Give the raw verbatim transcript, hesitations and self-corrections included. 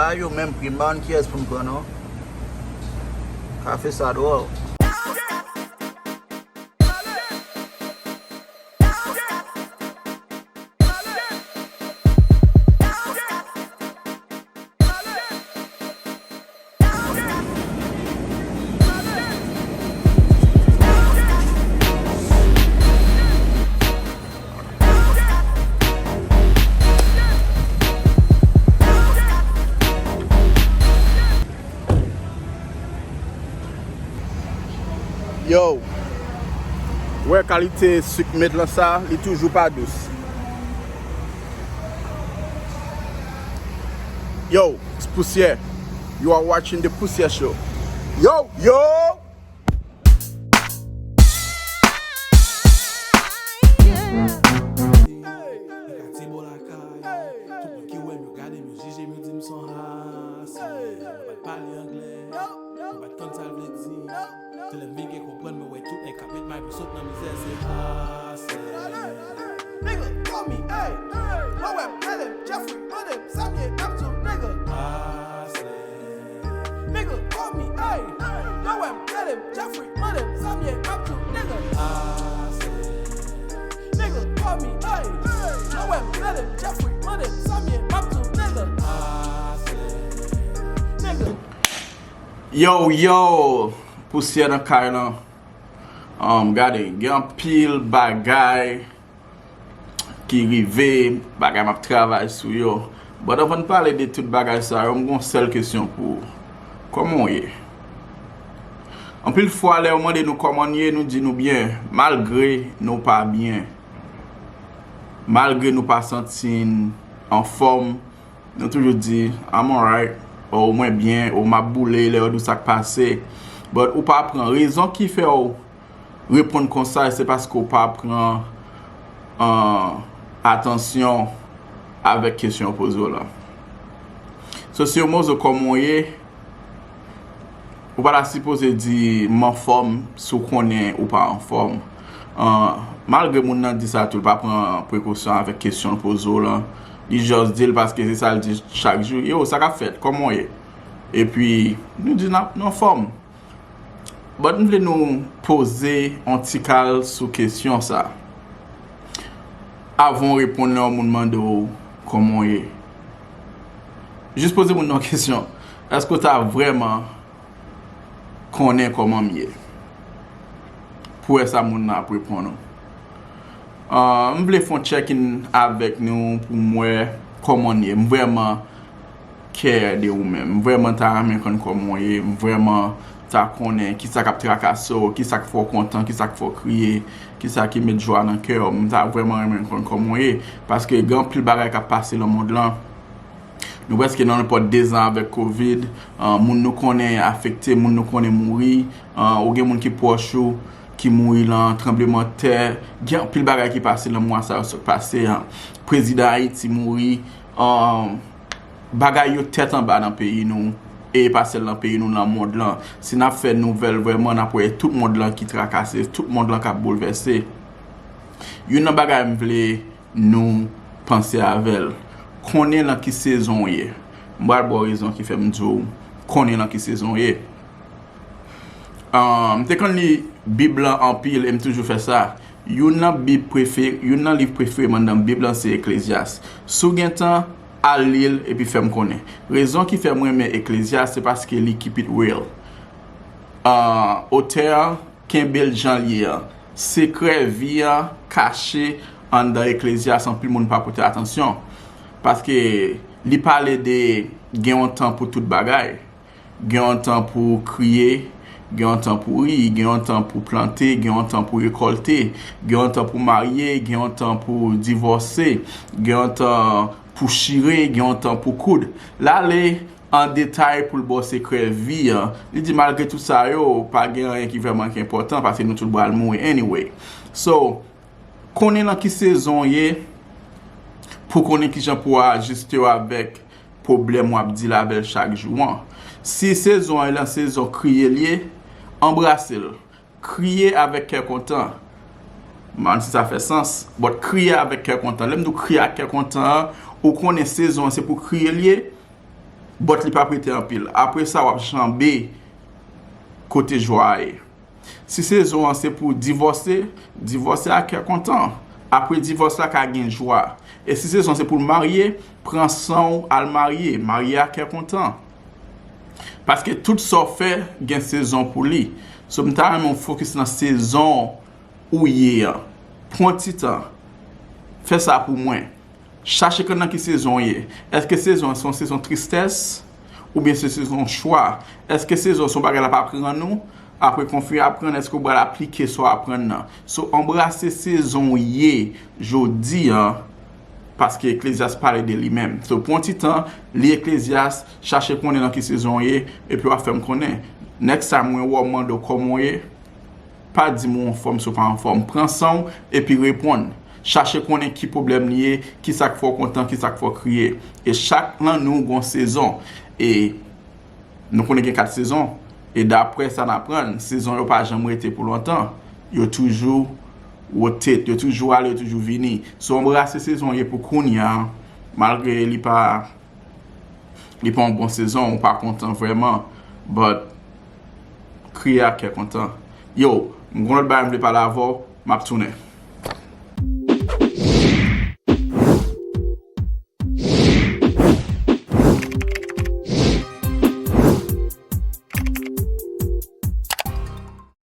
A yo menm pri m pa konn kiyès pou m pran non. Kafe sa dwòl. Yo, wè kalite sik m met lan sa, li toujou pa dous. Yo, it's Pousyè. You are watching the Pousyè Show. Yo, yo! Katye bò lakay, tout moun ki wè m yo gade m, yo jije m, yo di m se yon hasler. Mwen pa t pale anglè, mwen pa t konn sa l vle di. Se lè m vin gen konprann, mwen wè tout nèg k ap met may pou sot nan mizè, se hasler. Nigga, call me, hey. Mwen wè m, rele m, Jeffrey, mande m sa m ye, m ap di w, nigga. Hasler. Nigga, call me, hey. Yo wè m, rele m, Jeffrey, mande m sa m ye, m ap di w, nigga. Nigga, call me, hey. Yo wè m, rele m, Jeffrey, mande m sa m ye, m ap di w, nigga. Nigga. Yo, yo, Pousyè nan kay lan. Um, gade, gen anpil bagay ki rive, bagay m ap travay sou yo. But anvan n pale de tout bagay sa yo, m gen yon sèl kesyon pou ou. Kòman w ye? Anpil fwa, lè yo mande nou kòman n ye, nou di nou byen, malgre nou pa byen. Malgre nou pa santi n anfòm, nou toujou di, I'm alright, o mwen byen, o m ap boule, lè yo di w sa k pase. But ou pa pran rezon ki fè w reponn konsa, se paske w pa pran, ah, atansyon avèk kesyon yo poze w lan. So, si yo poze w kòman w ye, ou pa ta sipoze di m anfòm si w konnen ou pa anfòm. Ah, malgre moun nan di sa tou, l pa pran prekosyon avèk kesyon l poze w lan. Li just di l paske se sa l di chak jou. Yo, sa k ap fèt? Kòman w ye? Epi, nou di n ap, nou anfòm. But m vle nou poze yon ti kal sou kesyon sa. Avan w reponn lè yon moun mande w kòman w ye. Jis poze moun nan yon kesyon. Èske w ta vrèman konnen kòman m ye? Pou wè sa moun nan ap reponn ou. Ah, m vle fè yon check-in avèk nou pou m wè kòman n ye. M vrèman care de ou menm. M vrèman ta renmen konn kòman w ye. M vrèman ta konnen kisa k ap trakase w, kisa k fè w kontan, kisa k fè w kriye, kisa ki met jwa nan kè w. M ta vrèman renmen konn kòman w ye. Paske gen anpil bagay k ap pase nan mond lan. Nou prèske nan nenpòt de zan avèk kovid. Ah, moun nou konnen afekte, moun nou konnen mouri. Ah, ou gen moun ki pwòch ou ki mouri lan tranblemanntè. Gen anpil bagay ki pase lan mwa sa yo sot pase an. Prezidan Ayiti mouri. Ah, bagay yo tèt anba nan peyi nou. E pa sèl nan peyi nou, nan mond lan. Si n ap fè nouvèl vrèman, n ap wè tout mond lan ki trakase, tout mond lan k ap boulvèse. Youn nan bagay m vle nou panse avè l. Konnen lan ki sezon w ye. M pral ba w rezon ki fè m di w konnen lan ki sezon w ye. Ah, m te konn li Bib lan anpil e m toujou fè sa. Youn nan Bib prefere, youn nan liv prefere m anndan Bib lan se Eklezyas. Si w gen tan, al li l epi fè m konnen. Rezon ki fè m renmen Eklezyas se paske li keep it real. Ah, otè a kenbe l jan l ye an. Sekrè vi an kache anndan Eklezyas, anpil moun pa pote atansyon. Paske li pale de gen yon tan pou tout bagay. Gen yon tan pou kriye, gen yon tan pou ri, gen yon tan pou plante, gen yon tan pou rekòlte, gen yon tan pou marye, gen yon tan pou divòse, gen yon tan pou chire, gen yon tan pou koud. L ale an detay pou l ba w sekrè vi an. Li di, malgre tout sa yo, pa gen anyen ki vrèman ki enpòtan, paske nou tout pral mouri anyway. So, konnen nan ki sezon w ye, pou konnen kijan pou w ajiste w avèk pwoblèm w ap deal avè l chak jou an. Si sezon an, lan sezon kriye l ye, anbrase l. Kriye avèk kè kontan. M pa konn si sa fè sans, but kriye avèk kè kontan. Lè m di w kriye ak kè kontan an, ou konnen sezon an se pou kriye l ye. But li pa prete anpil. Apre sa, w ap janbe kote jwa a ye. Si sezon an se pou divòse, divòse ak kè kontan. Apre divòs la ka gen jwa. E si sezon se pou l marye, pran san w al marye, marye ak kè kontan. Paske tout sa w fè gen sezon pou li. So m ta renmen w fokis nan sezon ou ye an. Pran ti tan. Fè sa pou mwen. Chache konn nan ki sezon w ye. Èske sezon an se yon sezon tristès oubyen se sezon chwa? Èske sezon se yon bagay l ap aprann ou? Apre konfye aprann, èske w pral aplike sa w aprann nan? So, anbrase sezon w ye jodi an, paske Eklezyas pale de li menm. So, pran ti tan, li Eklezyas, chache konnen nan ki sezon w ye, epi w ap fè m konnen. Next time mwen wè w, m mande w kòman w ye, pa di m ou anfòm si w pa anfòm. Pran san w epi reponn. Chache konnen ki pwoblèm li ye, ki sa k fè w kontan, ki sa k fè w kriye. E chak nan nou gon sezon. E nou konnen gen kat sezon. E daprè sa n aprann, sezon yo pa janm rete pou lontan. Yo toujou rotate, yo toujou ale, yo toujou vini. So anbrase sezon w ye pou kounye a, malgre li pa li pa yon bon sezon, ou pa kontan vrèman, but kriye ak kè kontan. Yo, m gon lòt bagay m vle pale avè w, m ap tounen.